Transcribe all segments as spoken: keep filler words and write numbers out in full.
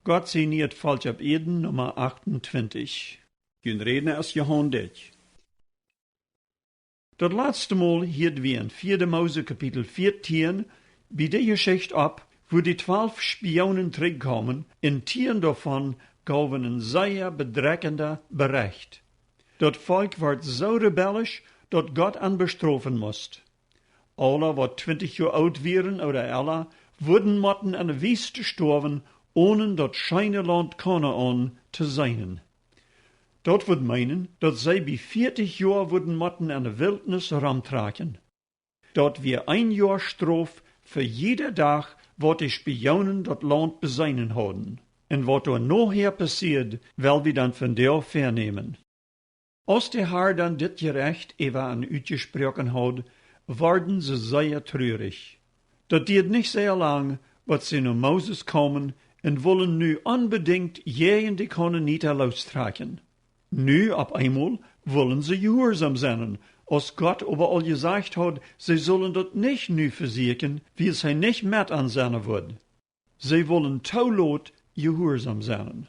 Gott sien Volkj opp Ieed, Numma achtuntwintich. Jun Rädna es Johan Dyck. Daut latste Mol hieed wie en vieede Mose Kapitel vieetieen bie de Jeschicht opp, wua de twalf Spionen trigjkjeemen, un tieen doavon jeewen een sea bedrekjenda Berecht. Daut Volkj wort soo rebellisch, daut Gott an bestrofen must. Aula, waut twintich Joa oolt wieren ooda ella, wudden motten en de Wiest stoawen, onen daut scheene Launt Kanaan to seenen. Daut wudd meenen, daut see bie vieetich Joa wudden motten en de Wiltnis romtrakjen. Daut wia een Joa Strof fa jieda Dach, waut de Spionen daut Launt beseenen hauden. Un waut doa nohäa passieed, well wie dan vondoag vänämen. Aus de Har dan dit Jerecht äwa an utjesproaken haud, worden see sea trurich. Daut dieed nich sea lang, waut see no Moses kaumen un wullen nu onbedinjt jäajen de Kanaanita loostrakjen. Nu opp eemol wullen see jehuarsom sennen, aus Gott oba aul jesajcht haud, see sullen daut nich nu vesieekjen, wiels hee nich met an sennen wudd. See wullen too lot jehuarsom sennen.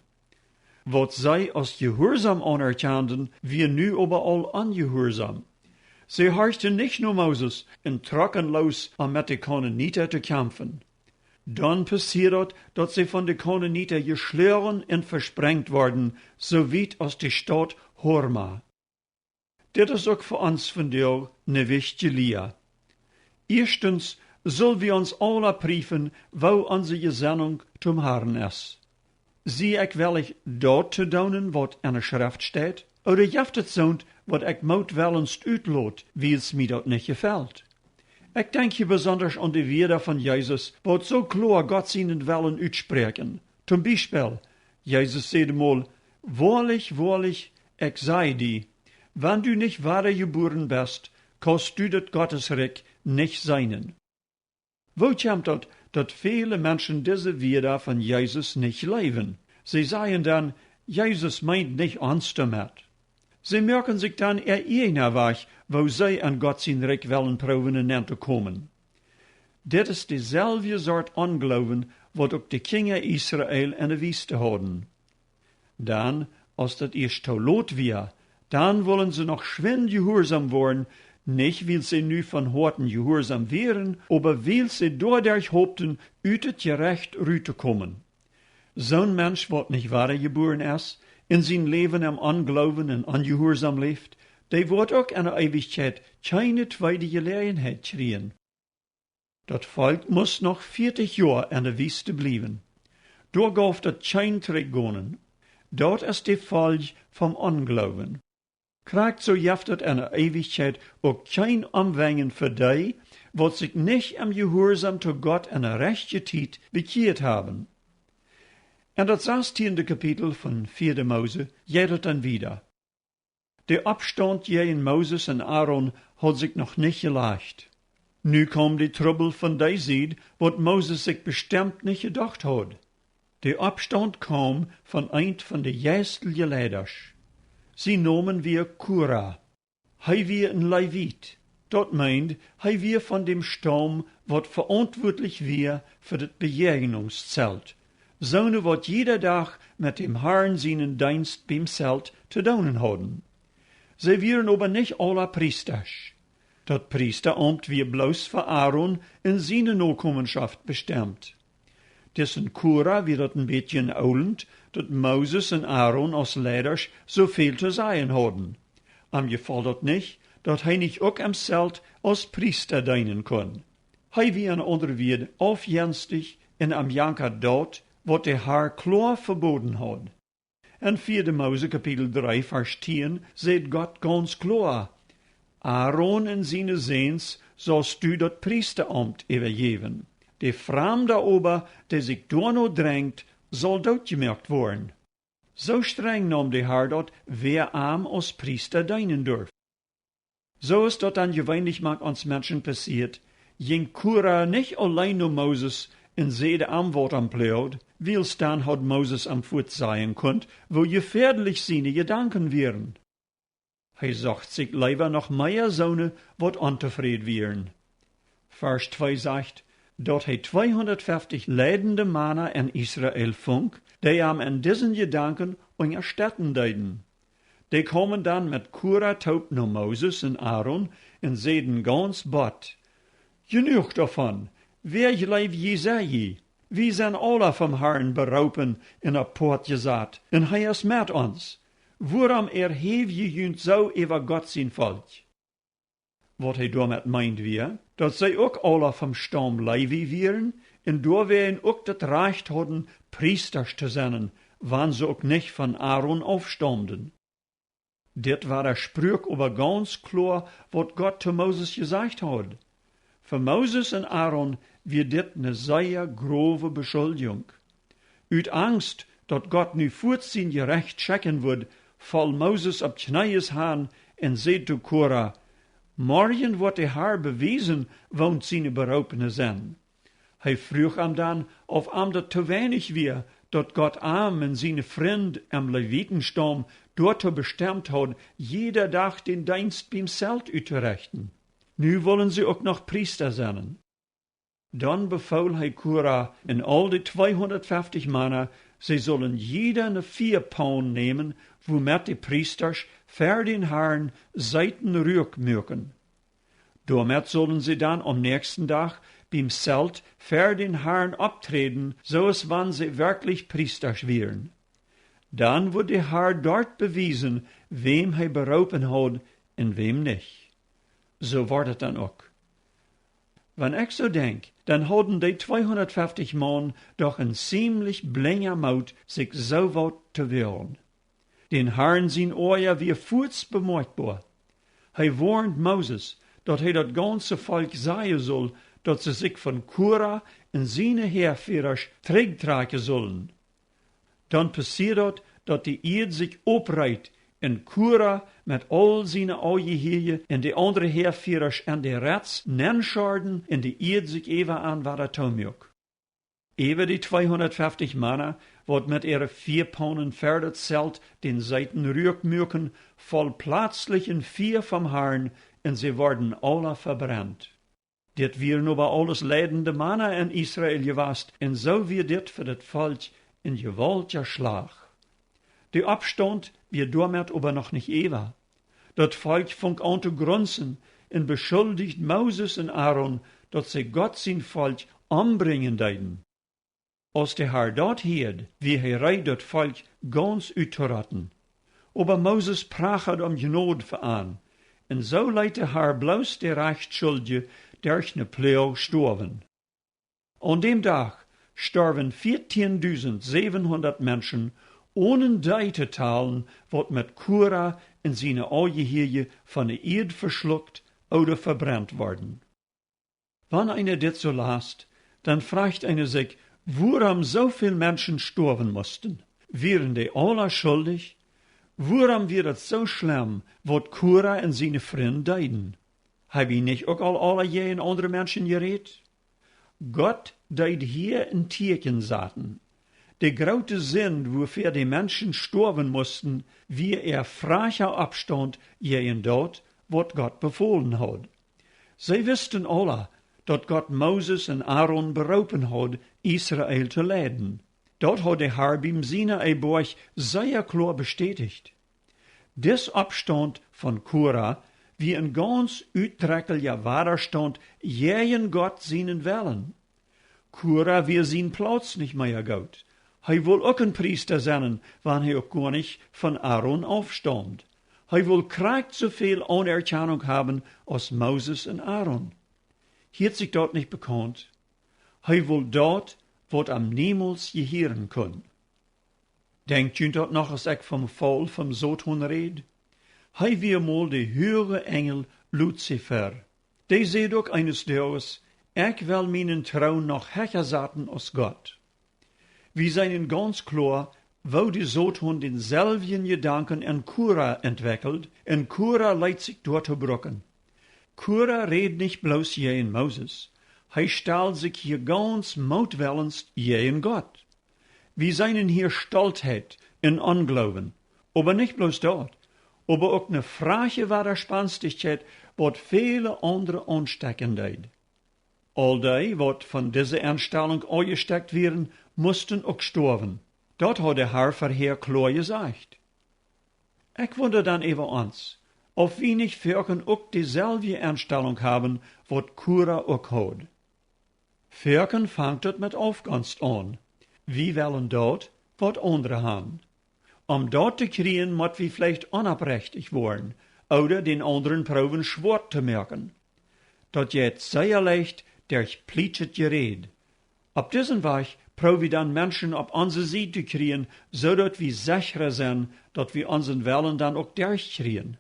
Waut see aus jehuarsom aunerkjanden, wia nu oba aul onjehuarsom. See horchten nich no Moses un trocken loos, om met de Kanaanita to kjamfen. Dan passieed daut, daut see von de Kanaanita jeschloagen un vesprenjt worden, soo wiet aus de Staut Horma. Dit es uk fa ons vondoag ne wichtje Lia. Ieeschtens sull wie ons aula priefen, woo onse Jesennunk toom Harn es. Sie ekj wellich, daut to doonen, waut en de Schreft steit, ooda jeft et soont, waut ekj mootwellens utlot, wiels mie daut nich jefelt? Ekj denkj hia besondasch aun de Wieed von Jesus, waut soo kloa Gott sienen Wellen utspräakjen. Toom Biespel, Jesus säd mol: "Woarlich, woarlich, ekj saj die, wan du nich wadajebuaren best, kaust du daut Gottes Rikj nich seenen." Woo kjemt daut, daut väle Menschen dise Wieed von Jesus nich jleewen? See sajen dan: "Jesus meent nich ons doamet." See moaken sikj dan äa ieejna Wajch, woo see aun Gott sien Rikj wellen proowen nenn to komen. Dit es deselwje Sort Ongloowen, waut uk de Kjinja Israel en de Wiest hauden. Dan, aus daut ieescht too lot wia, dan wullen see noch schwind jehuarsom woaren, nich wiels see nu von Hoaten jehuarsom wieren, oba wiels see doaderch hopten, ut daut Jerecht rut to komen. Soon Mensch, waut nich wadajebuaren es, en sien Läwen em Ongloowen un Onjehuarsom läft, dee woat uk en de Eewichkjeit kjeene tweede Jeläajenheit kjrieen. Daut Volkj must noch vieetich Joa en de Wiest bliewen. Doa jeef daut kjeen Trigjgonen. Daut es de Folj vom Ongloowen. Krakjt soo jeft daut en de Eewichkjeit uk kjeen Omwenjen fa dee, waut sikj nich em Jehuarsom to Gott en de rajchte Tiet bekjieet haben. En daut sastieende Kapitel von vieede Mose jeit et dan wieda. De Oppstaunt jäajen Moses un Aaron haud sikj noch nich jelajcht. Nu kjeem de Trubbel von dee Sied, waut Moses sikj bestemt nich jedocht haud. De Oppstaunt kjeem von eent von de jeistelje Leidasch. Sien Nomen wia Kora. Hee wia een Lewit. Daut meent, hee wia von däm Staum, waut veauntwuatlich wia fa daut Bejäajnungszelt. Soone, waut jieda Dach met däm Harn sienen Deenst biem Zelt to doonen hauden. See wieren oba nich aula Priestasch. Daut Priestaaumt wia bloos fa Aaron un siene Nokomenschoft bestemt. Disen Kora wia daut een bät oolent, daut Moses un Aaron aus Leidasch soo väl to sajen hauden. Am jefoll daut nich, daut hee nich uk em Zelt aus Priesta deenen kunn. Hee wia en aundre Wieed aufjenstich un am jankad daut, waut de Har kloa veboden haud. En vieede Mose Kapitel dree Varsch tieen sajcht Gott gaunz kloa: "Aaron un siene Säns saust du daut Priestaaumt äwajäwen. De Framda oba, dee sikj doano drenjt, saul dootjemoakt woaren." Soo strenj naum de Har daut, wäa am aus Priesta deenen durf. Soo aus daut dan jeweenlich mank ons Menschen passieet, jinkj Kora nich auleen no Moses un säd am, waut am ploagd, wiels dan haud Moses am fuaz sajen kunt, woo jefäadelich siene Jedanken wieren. Hee socht sikj leewa noch mea soone, waut ontofräd wieren. Varsch twee sajcht: daut hee tweehundatfeftich leidende Mana en Israel funk, dee am en disen Jedanken unjastetten deeden. Dee kaumen dan met Kora toop no Moses un Aaron un säden gauns bott: Jenuach doavon, wäa jleew jie, sie jie? Wie sent aula vom Harn beroopen un opp Poat jesat, un hee es met ons. Wuarom erhäw jie junt soo äwa Gott sien Volkj? Waut hee doamet meend wia, daut see uk aula vom Staum Lewi wieren un doawäajen uk daut Rajcht hauden, Priestasch to sennen, wan see uk nich von Aaron aufstaumden. Dit wadaspruak oba gauns kloa, waut Gott to Moses jesajcht haud. Fa Moses un Aaron wia dit ne sea growe Beschuldjunk. Ut Angst, daut Gott nu fuaz sien Jerecht schekjen wudd, foll Moses opp Kjnees han un säd to Kora: Morjen woat de Har bewiesen, woont siene Beroopne sent. Hee fruach am dan, auf am daut to weinich wia, daut Gott am un siene Frind em Lewitenstaum doatoo bestemt haud, jieda Dach dän Deenst biem Zelt uttorechten. Nu wullen see uk noch Priesta sennen. Dan befool hee Kora un aul de tweehundatfeftich Mana, see sullen jieda ne Fiapaun nämen, wuamet de Priestasch ver dän Harn seeten Ruak muaken. Doamet sullen see dan aum näakjsten Dach biem Zelt ver dän Harn oppträden, soo aus wan see werkjlich Priestasch wieren. Dan wudd de Har doat bewiesen, wäm hee beroopen haud un wäm nich. Soo wort et dan uk. Wan ekj soo denkj, dan hauden dee tweehundatfeftich Maun doch en ziemlich blinja Moot, sikj soo waut to woagen. Dän Harn sien Oaja wia fuaz bemoakjboa. Hee woarnd Moses, daut hee daut gaunze Volkj sajen sull, daut see sikj von Kora un siene Häafierasch trigjtrakjen sullen. Dan passieed daut, daut de Ieed sikj opreet un Kora met aul siene Aunjehieeje un de aundre Häafierasch en de Rets nenschorden un de Ieed sikj äwa an wada toomuak. Äwa de tweehundatfeftich Mana, waut met äare Fiapaunen ver daut Zelt dän seeten Ruak muaken, foll plazlich en Fia vom Harn un see worden aula vebrent. Dit wieren oba aules leidende Mana en Israel jewast, un soo wia dit fa daut Volkj en jewaultja Schlach. De Oppstaunt wia doamet oba noch nich äwa. Daut Volkj funk aun to grunzen un beschuldicht Moses un Aaron, daut see Gott sien Volkj ombrinjen deeden. Aus de Har daut hieed, wia hee reed, daut Volkj gauns uttoraten. Oba Moses prachad om Jnod fa an, un soo leet de Har bloos de Rajchtschuldje derch ne Ploag stoawen. Aun däm Dach storwen vieetieendusent säwenhundat Menschen, onen dee to talen, waut met Kora un siene Aunjehieeje von de Ieed veschlukt ooda vebrent worden. Wan eena dit soo last, dan frajcht eena sikj, wuarom soo väl Menschen stoawen musten. Wieren dee aula schuldich? Wuarom wia daut soo schlemm, waut Kora un siene Frind deeden? Hab wie nich uk aul aula jäajen aundre Menschen jerädt? Gott deed hia en Tieekjen saten. De groote Sind, wuafäa de Menschen stoawen musten, wia äa fraja Oppstaunt jäajen daut, waut Gott befolen haud. See wisten aula, daut Gott Moses un Aaron beroopen haud, Israel to leiden. Daut haud de Har biem Sinai Boajch sea kloa bestäticht. Dis Oppstaunt von Kora wia en gauns utdrekjelja Wadastaunt jäajen Gott sienen Wellen. Kora wia sien Plauz nich mea goot. Hee wull uk en Priesta sennen, wan hee uk goanich von Aaron aufstaumd. Hee wull krakjt soo väl Aunerkjanunk haben aus Moses un Aaron. Hieet sikj daut nich bekaunt? Hee wull daut, waut am niemols jehieren kunn. Denkjt junt daut noch, aus ekj vom Faul vom Soton räd? Hee wia mol de huage Enjel Luzifer. Dee säd uk eenes Doages: Ekj well mienen Troon noch hecha saten aus Gott. Wie seenen gauns kloa, woo de Soton dänselwjen Jedanken en Kora entwekjelt, un Kora leet sikj doatoo brucken. Kora räd nich bloos jäajen Moses, hee stald sikj hia gauns mootwellens jäajen Gott. Wie seenen hia Stoltheit un Ongloowen, oba nich bloos daut, oba uk ne frache Wadaspanstichkjeit, waut väle aundre aunstekjen deed. Aul dee, waut von dise Enstalunk aunjestekjt wieren, musten uk stoawen. Daut haud de Har verhäa kloa jesajcht. Ekj wunda dan äwa ons, auf wie nich foaken uk deselwje Enstalunk haben, waut Kora uk haud. Foaken fangt daut met Aufgonst aun. Wie wellen daut, waut aundre han. Om daut to kjrieen, mott wie veleicht onopprechtich woaren, ooda dän aundren proowen schwoa to moaken. Daut jeit sea leicht derch plietschet Jeräd. Opp disen Wajch proow wie dan Menschen opp onse Sied to kjrieen, soo daut wie sechra sent, daut wie onsen Wellen dan uk derchkjrieen.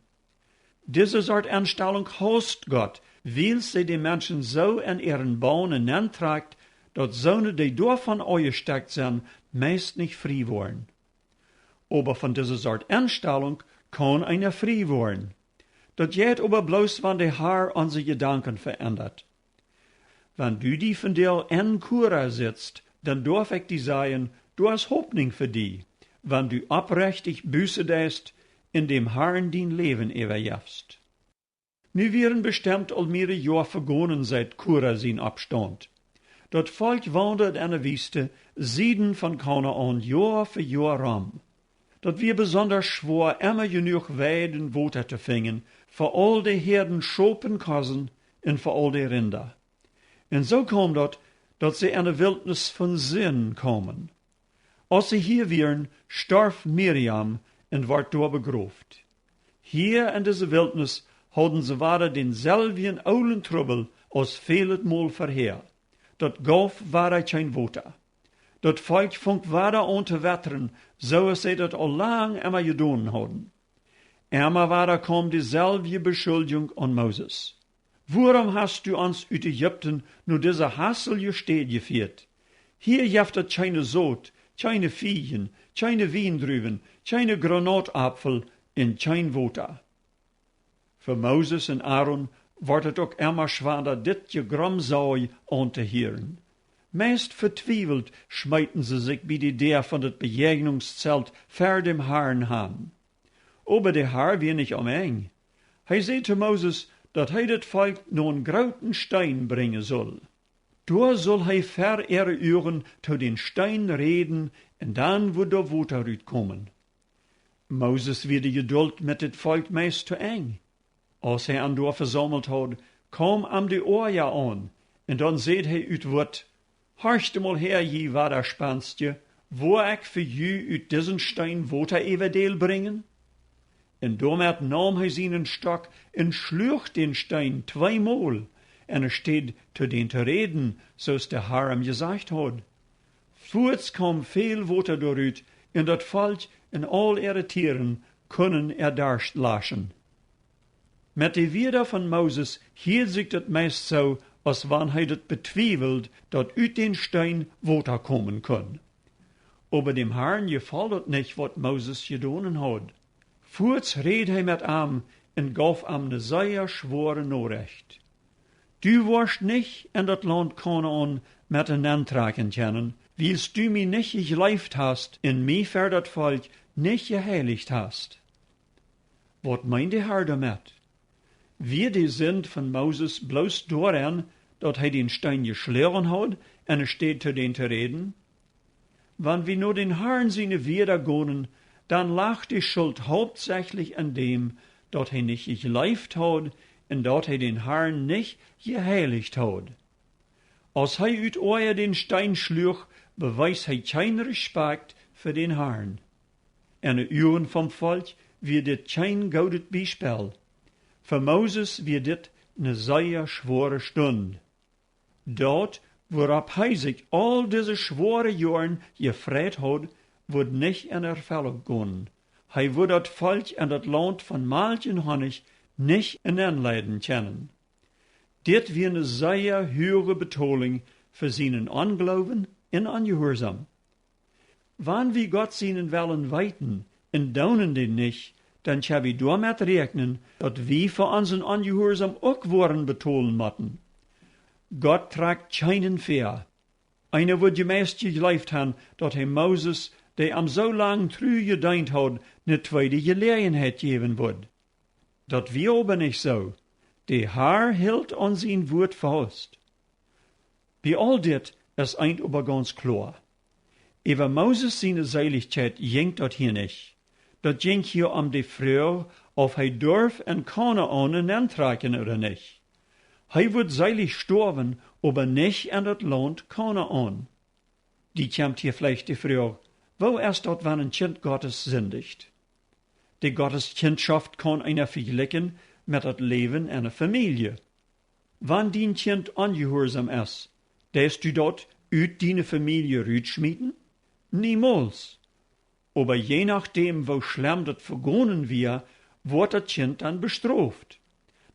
Dise Sort Enstalunk hausst Gott, wiels see de Menschen soo en äaren Baun nenntrakjt, daut soone, dee doavon aunjestekjt sent, meist nich frie woaren. Oba von dise Sort Enstalunk kaun eena frie woaren. Daut jeit oba bloos, wan de Har onse Jedanken veendat. Wan du die vondoag en Kora sitst, dan doaf ekj die sajen, doa es Hopninj fa die, wan du opprechtich Buße deist un däm Harn dien Läwen äwajefst. Nu wieren bestemt aul miere Joa vegonen siet Kora sien Oppstaunt. Daut Volkj waundad en de Wiest, Sieden von Kanaan, Joa fa Joa rom. Daut wia besondasch schwoa, emma jenuach Weid un Wota to finjen, fa aul de Häaden Schop un Kosen un fa aul de Rinda. Un soo kaum daut, daut see en de Wiltnis von Sin kaumen. Aus see hia wieren, storf Miriam un wort doa begroft. Hia en dise Wiltnis hauden see wada dänselwjen oolen Trubbel aus välet Mol verhäa. Daut gauf wada kjeen Wota. Daut Volkj funk wada aun to wettren, soo aus see daut aul lang emma jedonen hauden. Emma wada kaum deselwje Beschuldjunk aun Moses. Wuarom hast du ons ut Ägipten no dise hasselje Städ jefieet? Hia jeft daut kjeene Sot, kjeene Fiejen, kjeene Wiendruwen, kjeene Granautapfel un kjeen Wota. Fa Moses un Aaron wort daut uk emma schwanda, dit Jegromsaj auntohieren. Meist vetwiewelt schmeeten see sikj bie de Däa von daut Bejäajnungszelt ver däm Harn han. Oba de Har wia nich om Enj. Hee säd to Moses, daut hee daut Volkj no een grooten Steen brinjen sull. Doa sull hee ver äare Uagen to dän Steen räden un dan wudd doa Wota rutkomen. Moses wia de Jedult met daut Volkj meist to Enj. Aus hee an doa vesaumelt haud, kaum am de Oaja aun, un dan säd hee ut Wut: Horcht emol häa, jie Wadaspenstje, woa ekj fa ju ut disen Steen Wota äwa däl brinjen? Un doamet naum hee sienen Stock un schluach dän Steen tweemol, enne Städ to dän to räden, soo aus de Har am jesajcht haud. Fuaz kaum väl Wota doarut, un daut Volkj un aul äare Tieren kunnen äa Darscht laschen. Met de Wieed von Moses hieed sikj daut meist soo, aus wan hee daut betwieweld, daut ut dän Steen Wota komen kunn. Oba däm Harn jefoll daut nich, waut Moses jedonen haud. Fuaz räd hee met am un gauf am ne sea schwoare Norecht. Du woascht nich en daut Launt Kanaan met enenntrakjen kjennen, wiels du mie nich jejleeft hast un mie ver daut Volkj nich jeheilicht hast. Waut meent de Har doamet? Wia de Sind von Moses bloos doaren, daut hee dän Steen jeschloagen haud, enne Städ to dän to räden? Wan wie no dän Harn siene Wieed gonen, dan lach de Schult hauptsechlich aun däm, daut hee nich jejleeft haud un daut hee dän Harn nich jeheilicht haud. Aus hee ut Oaja dän Steen schluach, bewees hee kjeen Respakjt fa dän Harn. Enne Uagen vom Volkj wia dit kjeen goodet Biespel. Fa Moses wia dit ne sea schwoare Stund. Daut, wuaropp hee sikj aul dise schwoare Joaren jefreit haud, wudd nich en Erfellunk gonen. Hee wudd daut Volkj en daut Launt von Malkj un Honnich nich enenleiden kjennen. Dit wia ne sea huage Betolinj fa sienen Ongloowen un Onjehuarsom. Wan wie Gott sienen Wellen weeten un doonen dän nich, dan kjenn wie doamet räakjnen, daut wie fa onsen Onjehuarsom uk woaren betolen motten. Gott trakjt kjeenen väa. Eena wudd je meist jejleeft han, daut hee Moses, dee am soo lang tru jedeent haud, ne tweede Jeläajenheit jäwen wudd. Daut wia oba nich soo. De Har hilt aun sien Wuat faust. Bie aul dit es eent oba gauns kloa: äwa Moses siene Seelichkjeit jinkj daut hia nich. Daut jinkj hia om de Froag, auf hee durf en Kanaan nenntrakjen ooda nich. Hee wudd seelich stoawen, oba nich en daut Launt Kanaan. Die kjemt hia veleicht de Froag: Woo es daut, wan een Kjint Gottes sindicht? De Gotteskjintschoft kaun eena vejlikjen met daut Läwen en eene Famielje. Wan dien Kjint onjehuarsom es, deist du daut ut diene Famielje rutschmieten? Niemols. Oba je nodäm, woo schlemm daut vegonen wia, woat daut Kjint dan bestroft.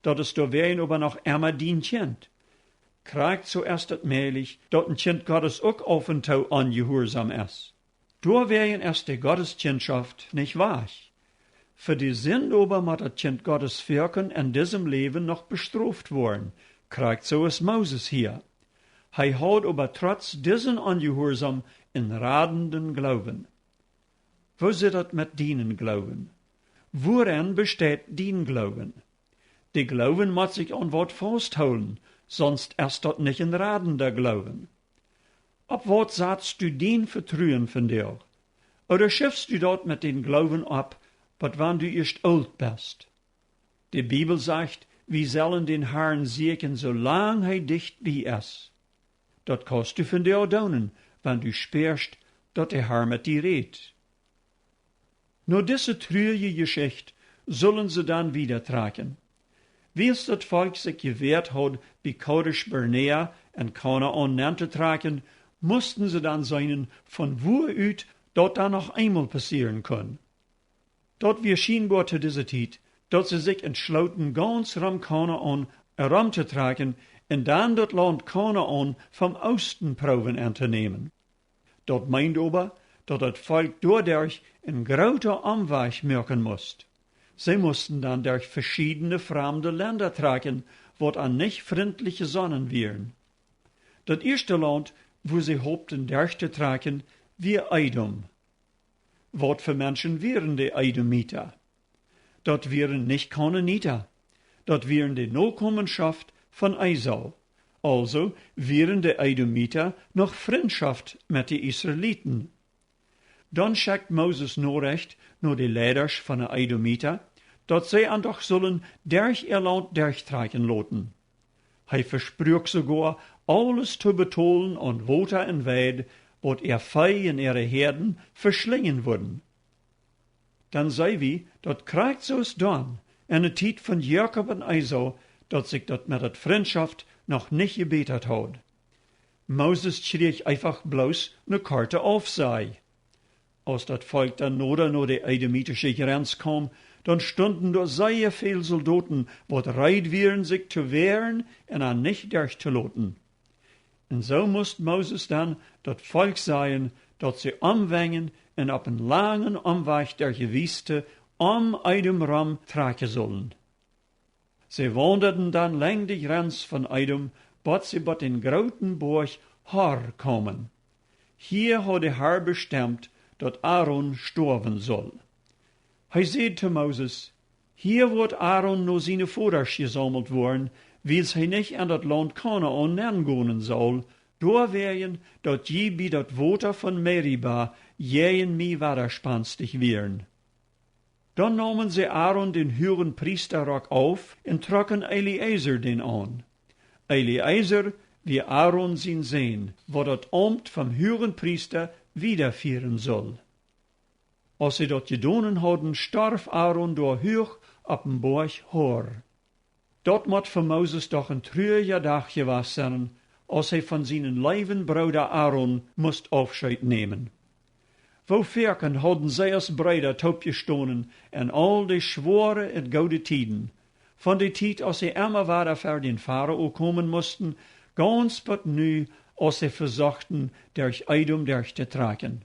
Daut es doawäajen oba noch emma dien Kjint. Krakjt soo es daut mäajlich, daut een Kjint Gottes uk auf un too onjehuarsom es. Doawäajen es de Gotteskjintschoft nich wajch. Fa de Sind oba mott daut Kjint Gottes foaken en disem Läwen noch bestroft woaren, krakjt soo aus Moses hia. Hee haud oba trotz disen Onjehuarsom een radenden Gloowen. Woo sitt daut met dienen Gloowen? Wuaren besteit dien Gloowen? De Gloowen mott sikj aun waut fausthoolen, sonst es daut nich een radenda Gloowen. Opp waut satst du dien Vetruen vondoag? Ooda schifst du daut met dän Gloowen opp, bat wan du ieescht oolt best? De Bibel sajcht, wie sellen dän Harn sieekjen, soo lang hee dicht bie es. Daut kaust du vondoag doonen, wan du spieescht, daut de Har met die rät. No dise truaje Jeschicht sullen see dan wieda trakjen. Wiels daut Volkj sikj jewäat haud, bie Kadesch Barnea en Kanaan nenntotrakjen, musten see dan seenen, von wua ut daut dan noch eemol passieren kunn. Daut wia schienboa to dise Tiet, daut see sikj entschlooten, gauns rom Kanaan romtotrakjen un dan daut Launt Kanaan vom Oosten proowen entonämen. Daut meend oba, daut daut Volkj doaderch een groota Omwajch moaken must. See musten dan derch veschiedne framde Lenda trakjen, waut an nich frintlich jesonnen wieren. Daut ieeschte Launt, wua see hopten derchtotrakjen, wia Edom. Waut fa Menschen wieren de Edomita? Daut wieren nich Kanaanita. Daut wieren de Nokomenschoft von Esau. Aulsoo wieren de Edomita noch Frintschoft met de Israeliten. Dan schekjt Moses Norecht no de Leidasch von de Edomita, daut see an doch sullen derch äa Launt derchtrakjen loten. Hee vespruak soogoa, aules to betolen aun Wota un Weid, waut äa Vee un äare Häaden veschlinjen wudden. Dan see wie, daut krakjt soo aus dan, en de Tiet von Jakob un Esau, daut sikj daut met daut Frintschoft noch nich jebätat haud. Moses kjrieech eefach bloos ne korte Aufsaj. Aus daut Volkj dan noda no de edomitische Jrenz kaum, dan stunden doa sea väl Soldoten, waut reed wieren, sikj to wäaren un an nich derchtoloten. Un soo must Moses dan daut Volkj sajen, daut see omwenjen un opp een langen Omwajch derch de Wiest om Edom rom trakjen sullen. See waundaden dan lenjd de Jrenz von Edom, bat see bot dän grooten Boajch Hor kaumen. Hia haud de Har bestemt, daut Aaron stoawen sull. Hee säd to Moses: Hia woat Aaron no siene Vodasch jesaumelt woaren, wiels hee nich en daut Launt Kanaan nengonen sull, doawäajen daut jie bie daut Wota von Meriba jäajen mie wadaspanstich wieren. Dan naumen see Aaron dän Huagenpriestarock auf un trocken Eleaser dän aun. Eleaser wia Aaron sien Sän, waut daut Aumt vom Huagenpriesta wiedafieren sull. Aus see daut jedonen hauden, storf Aaron doa huach oppem Boajch Hor. Daut mott fa Moses doch een truaja Dach jewast sennen, aus hee von sienen leewen Brooda Aaron must Aufscheet nämen. Woo foaken hauden see aus Breeda toopjestonen en aul de schwoare un goode Tieden, von de Tiet aus see emma wada ver dän Farao komen musten, gauns bat nu, aus see vesochten derch Edom derchtotrakjen.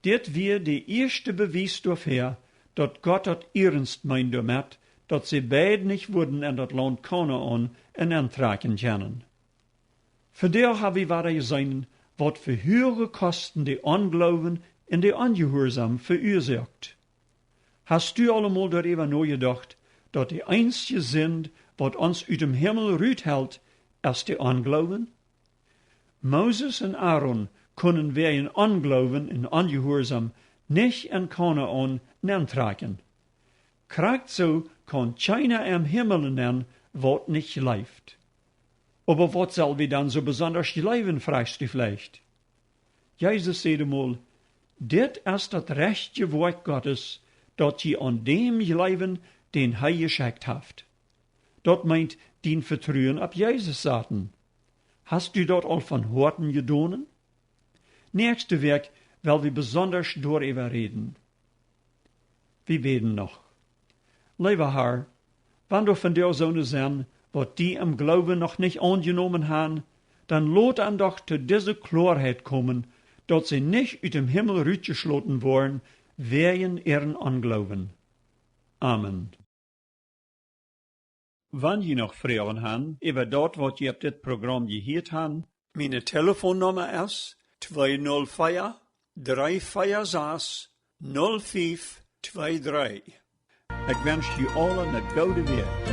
Dit wia de ieeschte Bewies doafäa, daut Gott daut iernst meend doamet, daut see beid nich wudden en daut Launt Kanaan nenntrakjen kjennen. Vondoag ha wie wada jeseenen, waut fa huage Kosten de Ongloowen un de Onjehuarsom veuasoakt. Hast du aul emol doaräwa nojedocht, daut de eensje Sind, waut ons ut däm Himmel ruthelt, es de Ongloowen? Moses un Aaron kunnen wäajen Ongloowen un Onjehuarsaum nich en Kanaan nentrakjen. Krakjt soo kaun kjeena em Himmel nenn, waut nich jleeft. Oba waut sell wie dan soo besondasch jleewen, frajchst du veleicht? Jesus säd emol: Dit es daut rajchte Woakj Gottes, daut jie aun däm jleewen, dän hee jeschekjt haft. Daut meent, dien Vetruen opp Jesus saten. Hast du daut aul von Hoaten jedonen? Näakjste Wäakj well wie besondasch doaräwa räden. Wie bäden noch. Leewa Har, wan doa vondoag soone senn, waut die em Gloowen noch nich aunjenomen han, dan lot an doch to dise Kloarheit komen, daut see nich ut dem Himmel rutjeschloten woaren wäajen äaren Ongloowen. Amen. Wan jie noch Froagen han äwa daut, waut jie opp dit Program jehieet han, miene Telefonnumma es twee null vea, dree vea sas, null fief twee dree. Ekj wensch jie aule ne goode Wäakj.